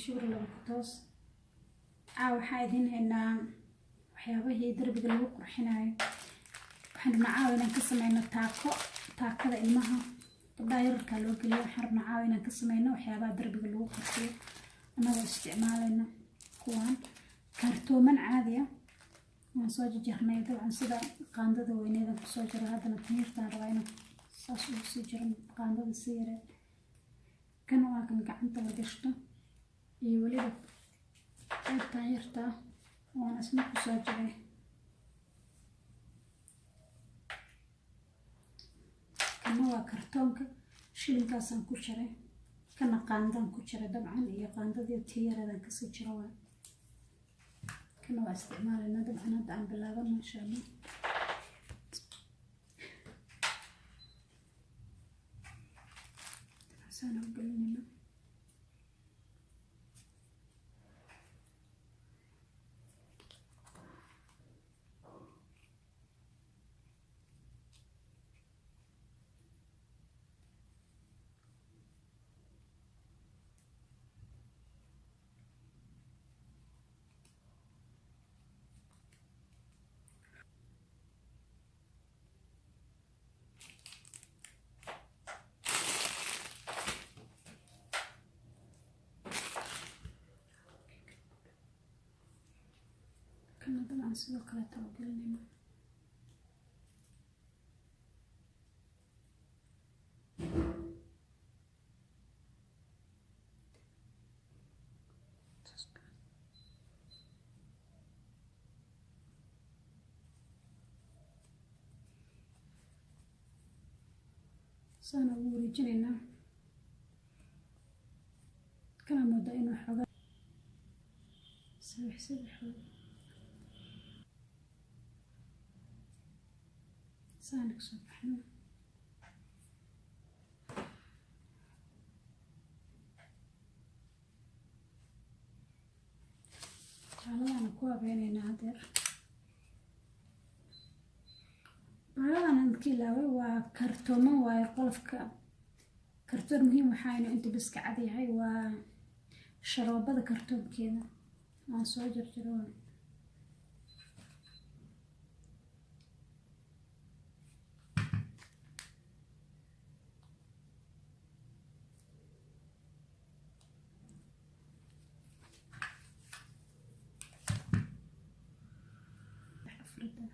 Shukri laba kutoos. Waxaa idin haynaa waxyaabihii darbiga lagu qurxinayo. Waxaan rabnaa caawa inaan ka sameyno taako, taakada ilmaha gabdhaha yararkaa loo geliyo. Waxaan rabnaa caawa inaan ka sameyno waxyaabaha darbiga lagu qurxiyo annagoo isticmaalayno kuwan kaartooman caadi ah waan soo jarjarnay. Dabcan sida qaandada weyneedaan kusoo jaro, haddana timirtaan rabaa inaan saas ugu sii jiro qaandada si yareed. Kan waa kan gacanta la gashto iyo weliba qaybtan yartaa waan isna kusoo jaray. Kana waa kartoonka shilinkaasaan ku jaray, kana qaandaan ku jaray dabcan, iyo qaandadii tii yareedaan kasii jiro waa kana waa isticmaalaynaa dabcan. Hadda aan bilaabano insha Allah. Saan u gelinayna. Kana dabcan sidoo kaleeta u gelinayna. Saana ugu wareejinaynaa. Kana moodaa inuu xoogaa sabix sabix saana kasoo baxno. Jaaladaana ku habeynaynaa hadeer. Baaladan aan ka ilaaway waa kartoomo waaye, qolofka kartoon muhiim waxaa inuu inta bas ka cad yahay. Waa sharoobada kartoonkeeda aan soo jarjaro. Afrida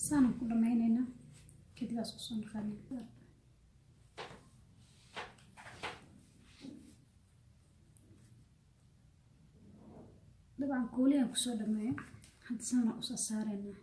saanaan ku dhameyneynaa, kadib aan isku soo naqaanay. Dabcan koolihaan kusoo dhameeyo, hadda saanaan usoo saareynaa.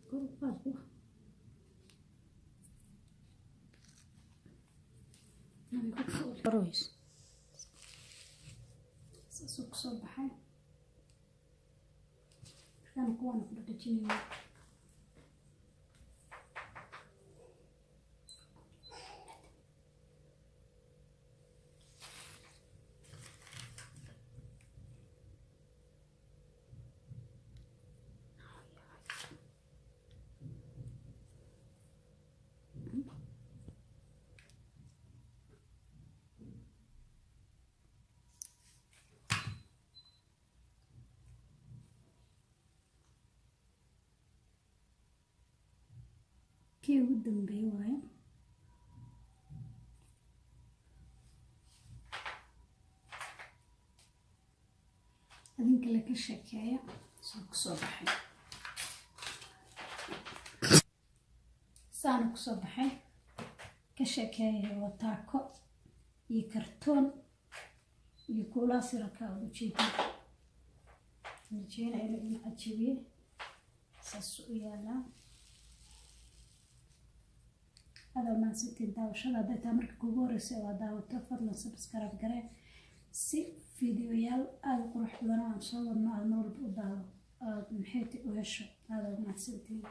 Kor u qaad buh. Saasuu kusoo baxay. Markaana kuwaana ku dhadhajinayna. Kii ugu dambeeyay waaye. Adinka la ka sheekeeya soo kusoo baxay, saana kusoo baxay. Ka sheekeeya. Waa taako iyo kartoon iyo kuulaa sirarka aad ujeedin. Rajeyna inuu idin cajibiye. Saas u yaalaa. Adaa mahadsantiin daawashada. Hadday taa marka kugu horeysa waa daawato, fadlan subscribe garee si fiidiyoyaal aada u qurux badan oo aan soo wadno aada mar walba u daawo aada maxayti u hesho. Aada mahadsantiin.